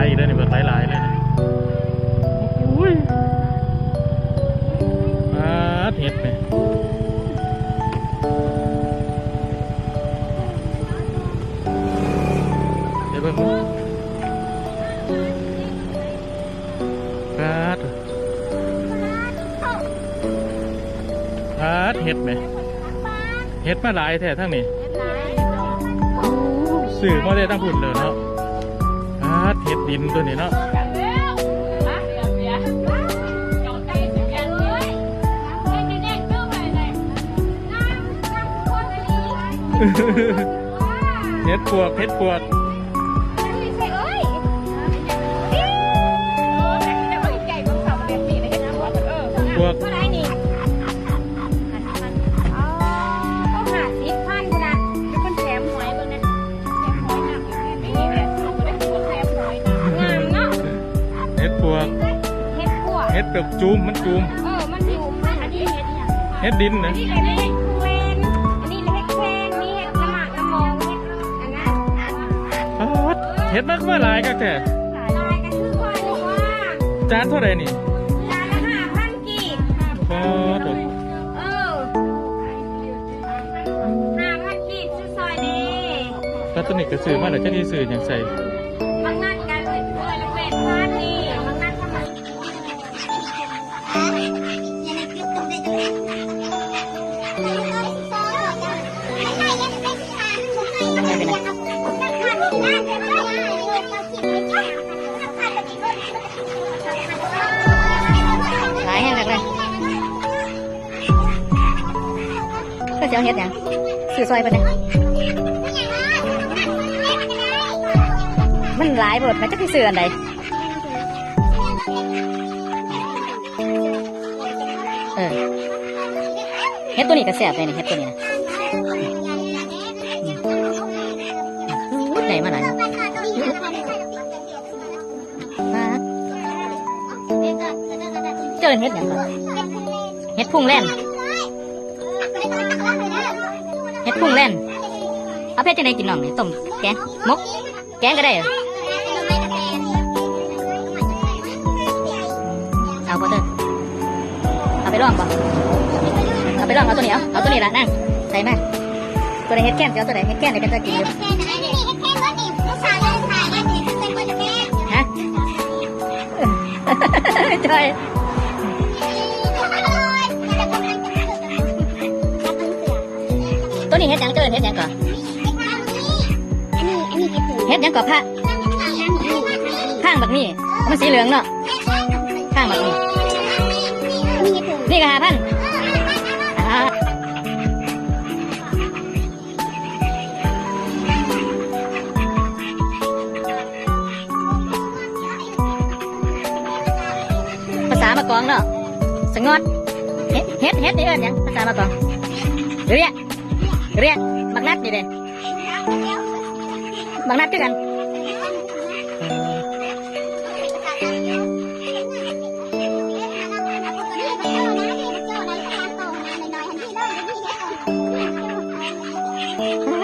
ນີ້ເດ້ນີ້ ບັກຫຼາຍໆເລີຍນີ້. ໂອ້ຍ ປາດ ເຫັດນີ້ ເດີເບິ່ງ ປາດ ປາດ ເຫັດແໝ່ ເຫັດມາຫຼາຍແທ້ທາງນີ້ ຊື້ມາແຕ່ທາງພຸ້ນເດີເນາະ. ປາດ ເຫັດດິນຕົວນີ້ເນາະ ເຫັດປວກ ເຫັດປວກ ປວກ ເຫັດປວກ ເຫັດປວກ ເຫັດປວກຈູມ ມັນຈູມ ເອີ ມັນຈູມ ອັນນີ້ເຫັດຫຍັງ? ເຫັດດິນນະ ອັນນີ້ເຫັດແຄນ ອັນນີ້ເຫັດແຄນ ມີເຫັດລະໝາກລະໝອງ ເຫັດອັນນັ້ນ ປາດ ເຫັດມາຄືວ່າຫຼາຍຄັກແທ້ ຫຼາຍກະຄືວ່າ ຈານເທົ່າໃດນີ້? ຈານລະຫ້າພັນກີບ ປາດ ເອີ ຫ້າພັນກີບ ຊື້ຊ່ອຍແດ່. ແລ້ວຕົວນີ້ກະຊື້ມາແລ້ວ ຈັກຊິຊື້ຫຍັງໃສ່? ບັກນັດກະເອື້ອຍລະແປດພັນນີ້ ບັກນັດທຳມະດາ. ຫຼາຍແຮງຄັກເລີຍ. ເພິ່ນຊິເອົາເຫັດຫຍັງ? ຊື້ຊ່ອຍເພິ່ນແດ່. ມັນຫຼາຍໂພດ ມັນຈັກຊິຊື້ອັນໃດ? ເອີ ເຫັດໂຕນີ້ກະແຊບເດ້ນີ້ ເຫັດໂຕນີ້ນະ. ອູ້ດ ໄດ້ມາຫຼາຍ. ເຈົ້າເອີ້ນເຫັດຫຍັງເກາະ? ເຫັດພຸງແລ່ນ ເຫັດພຸງແລ່ນ. ເອົາເຮັດຈັ່ງໃດກິນນ້ອງນີ້? ຕົ້ມ ແກງ ໝົກ ແກງກະໄດ້. ເອົາບໍ່ເຕີ ເອົາໄປລອງບໍ່? ເອົາໄປລອງ ເອົາໂຕນີ້ ເອົາ ເອົາໂຕນີ້ລະນາງ ໃສ່ມາ. ຕົວໃດເຫັດແຄນ ຊິເອົາຕົວໃດ? ເຫັດແຄນນີ້ເປັນຕາກິນຢູ່. ຮະ? ຈ່ອຍ ໂຕນີ້ເຫັດຫຍັງ? ເອີ້ນເຫັດຫຍັງເກາະ? ເຫັດຫຍັງເກາະ? ພະ ພາງບັກໝີ່ ມັນສີເຫຼືອງເນາະ. ພາງບັກໝີ່ ນີ້ກະຫ້າພັນ. ພາສາມາກອງເນາະ ສະຫງອດ. ເຫັດ ເຫັດ ເຫັດນີ້ເອີ້ນຫຍັງ ພາສາມາກອງ? ເຣຍ ເຣຍ. ບັກນັດນີ້ເດ? ບັກນັດຄືກັນ.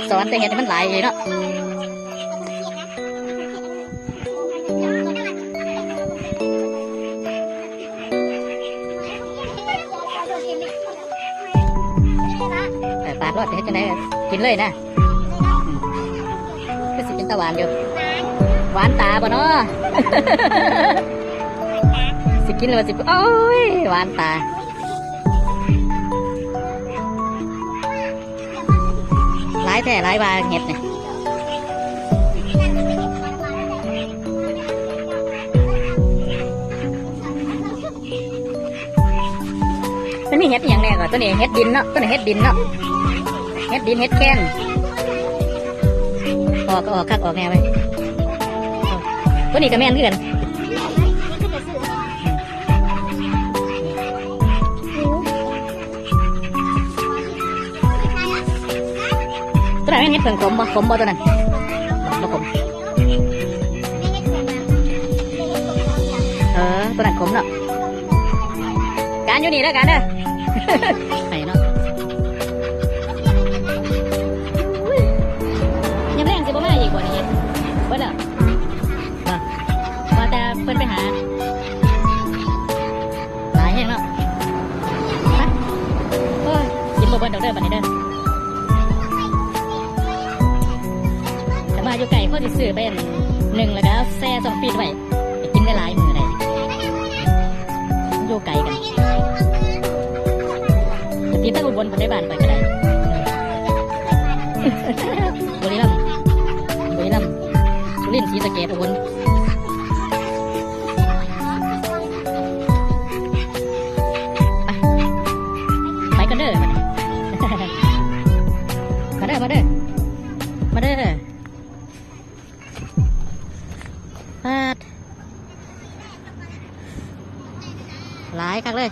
ສອນແຕ່ເຫັດໃຫ້ມັນຫຼາຍເລີຍເນາະ. ເອີ ປາດໂລດ ເຮັດຈັ່ງໃດ ກິນເລີຍນະ. ອືມ ຄືຊິເປັນຕາຫວານຢູ່. ຫວານຕາບໍ່ນໍ? ຊິກິນແລ້ວຊິ ໂອ້ຍ ຫວານຕາ. ຫຼາຍແທ້ຫຼາຍວ່າເຫັດນີ້. ມັນມີເຫັດອີ່ຫຍັງແດ່ເກາະ? ໂຕນີ້ເຫັດດິນເນາະ ໂຕນີ້ເຫັດດິນເນາະ ເຫັດດິນ ເຫັດແຄນ. ອອກກະອອກຄັກອອກແນ່ເວີຍ. ໂຕນີ້ກະແມ່ນຄືກັນ. ໂຕນັ້ນແມ່ນເຫັດເຜິ້ງຂົມບໍ່? ຂົມບໍ່ໂຕນັ້ນ? ບໍ່ຂົມ. ເອີ ໂຕນັ້ນຂົມເນາະ. ການຢູ່ນີ້ເດີ ການເດີ. ໄປເນາະ. ຍາມແລງຊິບໍ່ມາອີກບໍ່ນີ້? ເບິດແລ້ວ. ມາ ປານນີ້ເດີ. ຖ້າມາຢູ່ໃກ້ ພໍຊິຊື້ໄປອັນໜຶ່ງ ແລ້ວກໍເອົາແຊ່ຊ່ອງຟຣີດໄວ້ ໄປກິນໄດ້ຫຼາຍມື້ໄດ້. ຢູ່ໄກກັນ ຕິດທາງອຸບົນໄປ ໄດ້ບ້ານໄປກໍໄດ້. ບຸຣີລັມ ບຸຣີລັມ ສຸລິນ ສີສະເກດ ອຸບົນ. ໄປ ໄປກັນເດີ ມາເດີ ມາເດີ ມາເດີ. ປາດ ຫຼາຍຄັກເລີຍ.